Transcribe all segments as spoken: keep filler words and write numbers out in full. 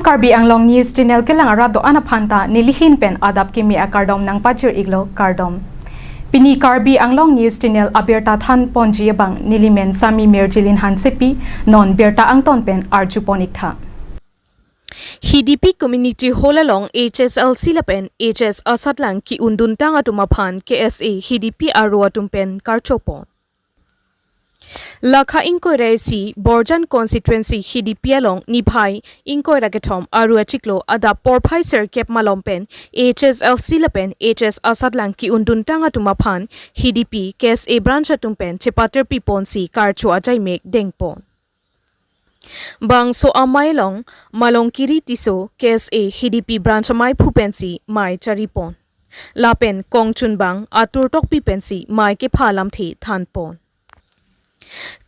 Karbi Anglong News Channel kelang arat do-an aphan ta nelihin pen adap kimi akardom nangpajir iklo, kardom. Pini Karbi Anglong News Channel abirta than ponji abang nelimen Sami Mirjilin Hansepi, non birta angton pen arju pon iktha. Hidipi Community Hall along H S L C lapen H S asatlang ki-unduntang atum aphan K S A Hidipi aro atum pen karcho pon. Lakha ingkoi ra isi Borjan constituency Hidipi along niphai ingkoi ra kethom aro achiklo adap porphai sirkep malom pen H S L C lapen H S asatlang ki-unduntang atum aphan Hidipi K S A branch atum pen chepatirpi ponsi karcho ajaimek dengpon. Bangso amei along Malongkiri Tisso K S A Hidipi branch amei phu pensi mei chari pon. Lapen kongchunbang Atur Tokbi pensi mei kepha lamthe than pon.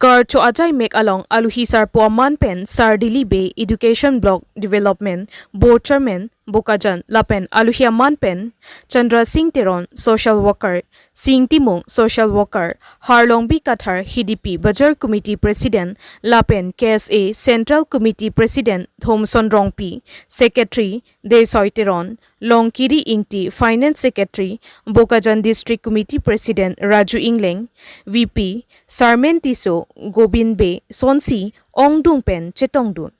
Karcho ajaimek along aluhi sarpo aman pen Sardili Bey, Education Block Development Board Chairman Bokajan, lapen aluhi aman pen Chandra Singh Teron, social worker, Sing Timung, social worker, Harlongbi Kathar, Hidipi Bajar Committee President, lapen K S A Central Committee President Thomson Rongpi, Secretary Desoi Teron, Longkiri Ingti, Finance Secretary, Bokajan District Committee President Raju Ingleng, V P Sarmen Tisso, Gobin Bey, sonsi ongdung pen chetongdun.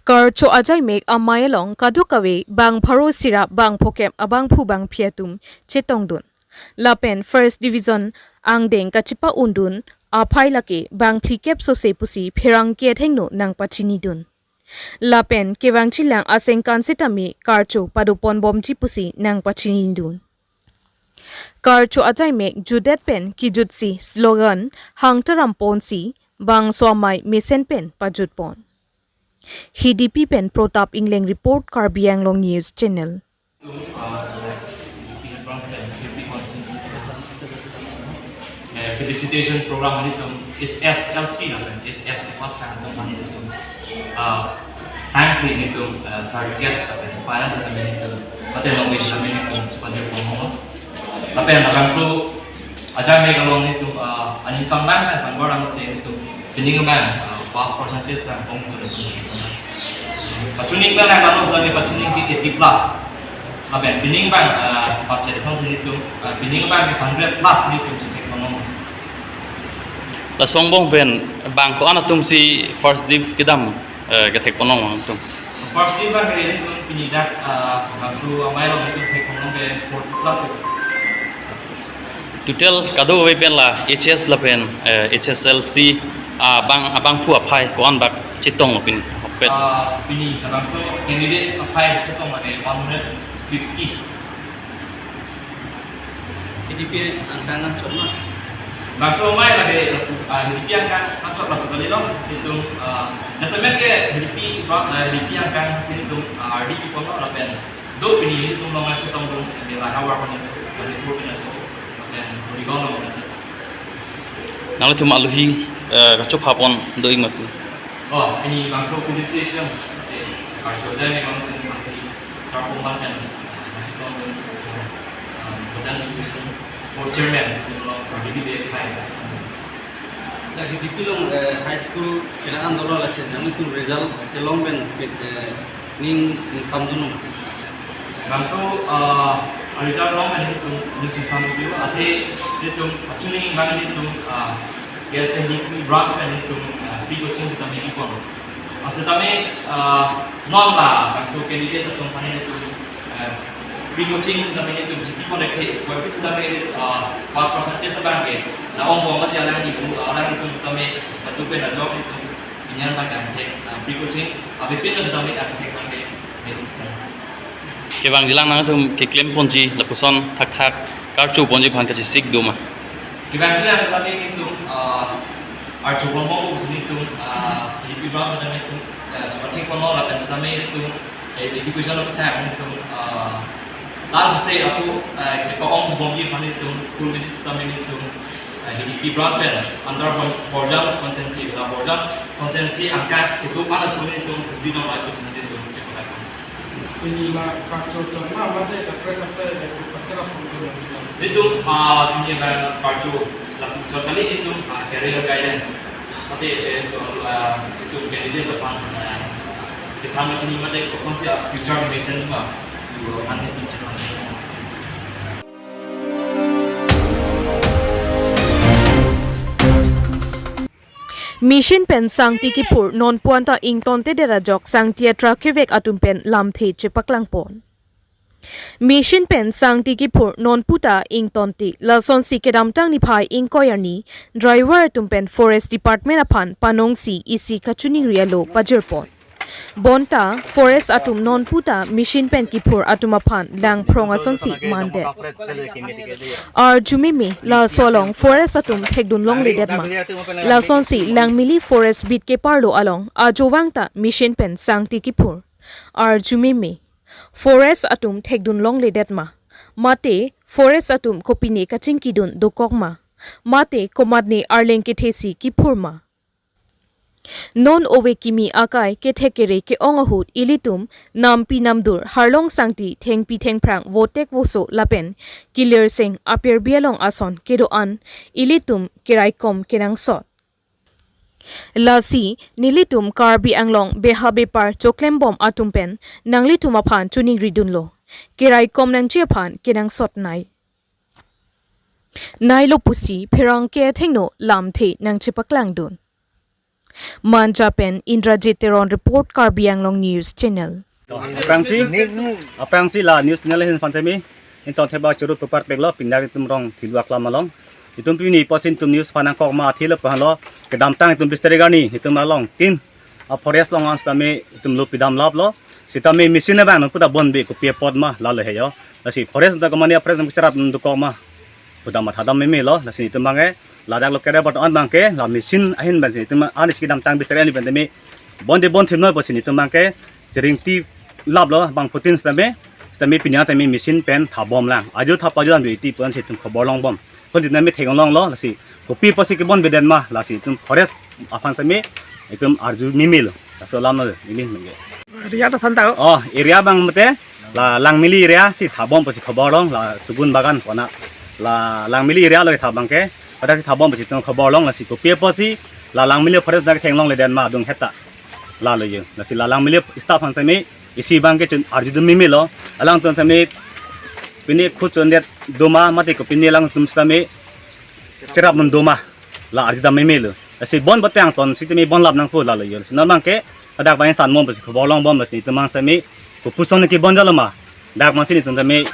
Karcho ajaimek amei along kadokave bang pharo isi ra bang phokep abangphu bangphi atum chetongdun. Lapen First Division angdeng kachepa-undun aphai lake bang phlikep sose pusi pherangke athengno nangpachinidun. Lapen kevangjilang asengkan setame karcho padopon bomji pusi nangpachinidun. Karcho ajaimek jutdet pen kijutsi slogan hangtaram ponsi bangso amei mesen pen pajut pon. Hidipi pen Protap Ingleng report, Karbi Anglong News Channel. Eh, felicitation program nelitum H S L C lapen H S pass tang atum nelitum, ah, thanks nelitum, ah, certificate lapen finance nelitum, lapen language nelitum chepanjir pon. Lapen labangso ajaimek along nelitum, ah, aningkanvang pen pangbar ang nelitum pining abang, ah, pass percentage abang kong choro sung. Pachuning abang ang kano kami pachuning ke eighty plus. Lapen pining abang, ah, pache song si nelitum, ah, pining abang ke hundred plus nelitum chetik kono. Laso angbong pen bang ko-an atum si first div kedam, eh, kethek ponlong atum? First div abang ke nelitum pini dak, ah, bangso amei along nelitum thek ponlong ke forty plus. Total kadokave pen la H S lapen, eh, H S L C, ah, bang, abangphu aphai ko-an bak chetonglo pini? Hopet. Ah, pini labangso candidates aphai chetong lake one hundred fifty. Hidipi angkang anchot ma? Bangso amei lake, ah, Hidipi angkang anchot lapu kalilo, nelitum, ah, jasemet ke Hidipi, ah, Hidipi angkang si nelitum, ah, R D P ponlo lapen do pini nelitum along chetongdun, ke Lahawar pen do, Manipur pen do, lapen Morigaon along do. Nanglitum aluhi, eh, kachopha pon do-ik ma pu? Oh, pini bangso police station, eh, karcho ajaimek along nelitum aluhi sarpo aman pen, eh, chetongdun, eh, Bokajan Education Board Chairman, nelitum along Sardili Bey hai. Dak Hidipi along, eh, high school kelang an dolo, lasi nanglitum result kelong pen, eh, ning, ning samdunnon? Bangso, ah, result along pen nelitum ning chingsam dolo, athe nelitum pachuning abang nelitum, ah, K S A Hidipi branch pen nelitum, ah, free coaching setame kipon. Ah, setame, ah, non la bangso candidates atum aphan nelitum, ah, free coaching setame nelitum chiti pon lake, koi setame, ah, pass percentage abang ke la-ong bom mati, alang nelitum, alang nelitum setame atu pen ajok nelitum pini an abang ke angthek, ah, free coaching, ah, avepin setame angthek abang ke, eh, sa. Kevangjilang nangtum keklem ponji lapuson thakthak karcho ponji aphan kachesik do ma? Kevangjilang setame nelitum, ah, archo ponbom pusi nelitum, ah, Hidipi branch setame nelitum, ah, chepathek ponlo lapen setame nelitum, eh, education aputhak nelitum, ah, la-an sose ako, eh, kepa-ong bomji aphan nelitum school visit setame nelitum, eh, Hidipi branch pen under Bor-, Borjan constituency, la Borjan constituency angka keduk an school nelitum bidong lai pusi nelitum chepathek. Pini la karcho chot ma, mate kaprek kachai, kachai lapu do? Nelitum, ah, pini la karcho lapu chot kali, nelitum, ah, career guidance. Mate, eh, ah, nelitum candidates aphan, ah, Chethang chini mate kosonsi a future mesen ma. Mane tum chethang. Machine pen sangti kiphur non puanta ingtontedet ajok sangti atra kevek atum pen lamthe chepaklangpon. Machine pen sangti kiphur non puta ingtonte, lasonsi kedamtang niphai ingkoi arni driver atum pen Forest Department aphan panongsi isi kachiningri alo pajirpon. Bonta Forest atum non puta machine pen kiphur atum aphan langphrong asonsi mandet. Arjumeme laso along Forest atum thekdun longledet ma. Lasonsi Langmili Forest Beat keparlo along ajovang ta machine pen sangti kiphur. Arjumeme Forest atum thekdun longledet ma. Mate Forest atum kopine kachingkidun dokok ma. Mate komatne arleng kethesi kiphur ma. Non ove kimi akai kethek kere ke-ong ahut ilitum nampi namdur harlong sangti thengpi thengphrang votek voso lapen kilirseng apirbi along ason kedo-an ilitum keraikom kenangsot. Lasi nelitum Karbi Anglong beha bepar choklembom atum pen nanglitum aphan chiningridunlo. Keraikom nangji aphan kenangsot nai. Nailo pusi pherangke athengno lamthe nangchepaklangdun. Manja pen Indrajit Teron report, Karbi Anglong News Channel. Aphrangsi, aphrangsi la news channel ahin aphan semi, ingtong theba churu pepar peklo, pindak itum rong thilu aklam along. Itum pini posin itum news aphan nangkok ma athilo pahalo, kedamtang itum bistari garni, itum along tin a forest along an sitame itum lo pidam laplo. Sitame machine abang non puta bonbe kopi apot ma lalo he yo. Lasi forest ta komani forest nang cherap nang dokok ma. Puta mathadam memelo. Lasi itum abangke lajak lo kere bot an abangke la machine ahin abangsi itum anis kedamtang bistari arni pen tame bonde bonthimnoi pusi itum abangke cheringti laplo bang putin sitame, sitame pini tame machine pen thabom lang. Ajo thap ajo lang iti puan si itum khobor longbom. Kon itum tame theklonglo lasi kopi pusi kebonbedet ma lasi itum forest aphan sitame itum arjumemelo. Laso alam lo, ili mengge. Area ta than tau. Oh, area abang mate la Langmili area si thabom pusi khobor long, la Sugun Bagan kona la Langmili area lo tha abangke, pada si thabom pusi itum khobor long, lasi kopi pusi la Langmili forest dak theklongledet ma adung heta. Lalo yo. Lasi la Langmili staff aphan sitame isi abangke chun arjudunmemelo. Alangtum sitame pini khut chundet doma mate kopine alangtum sitame cherap mun doma. La arjudam memelo. Lasi bon boteng ton sitame bon lap nangpo lalo yo. Lasi non abangke dak abang san mom pusi khobor longbom lasi itum abang sitame kopuson kebon jalo ma. Dak abang si itum sitame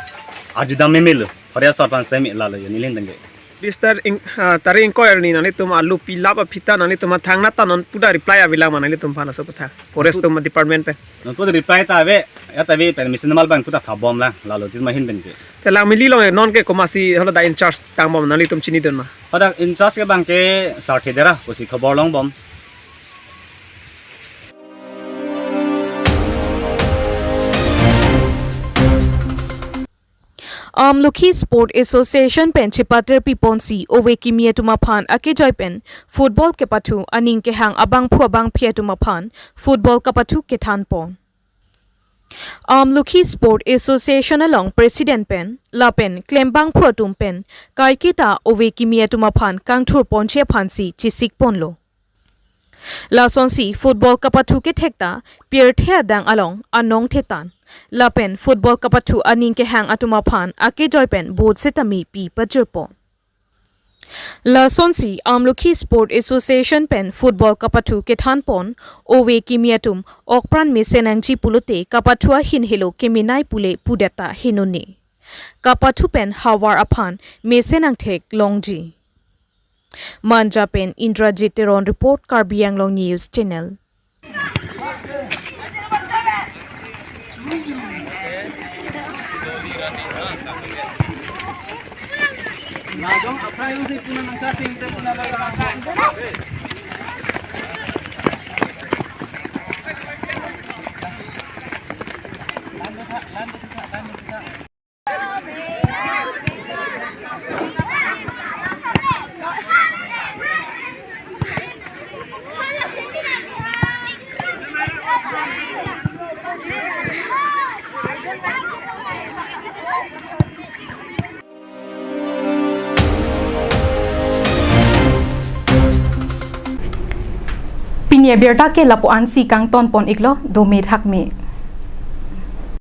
arjudam memelo. Forest aphan sitame lalo yo, neli ning tangke. Bis tar ing, ah, tarik ingkoi arni nanglitum alo pilap aphi ta nanglitum athang nat ta non puta reply avelang ma nanglitum aphan laso aphuthak. Forest atum department pen. Non puta reply ta ave, ya ta ave permission mal abang puta thabom lang, lalo itum ahin penke. Te Langmili along nonke komatsi holo dak in charge tangbom nanglitum chinidun ma. Hadak in charge ke abangke Sarthe Dera pusi khobor longbom. Amlukhi Sport Association pen chepaterpiponsi ove kimi atum aphan akejoi pen football kepathu aning kehang abangphu abangphi atum aphan football kapathu kethanpon. Amlukhi Sport Association along President pen lapen klembangphu atum pen kaiketa ove kimi atum aphan kangthurponji aphansi chesikponlo. Lasonsi football kapathu kethek ta pirthe adang along anong thetan. Lapen football kapathu aning kehang atum aphan akejoi pen vote sitame pi pajirpon. Lasonsi Amlukhi Sport Association pen football kapathu kethanpon ove kimi atum okpran mesen nangji pulote kapathu ahin helo kemenei pule pudet ta henone. Kapathu pen havar aphan mesen nangtheklongji. Manja pen Indrajit Teron report, Karbi Anglong News Channel. Pini abirta ke lapu-an si kangton pon iklo, dome thakme.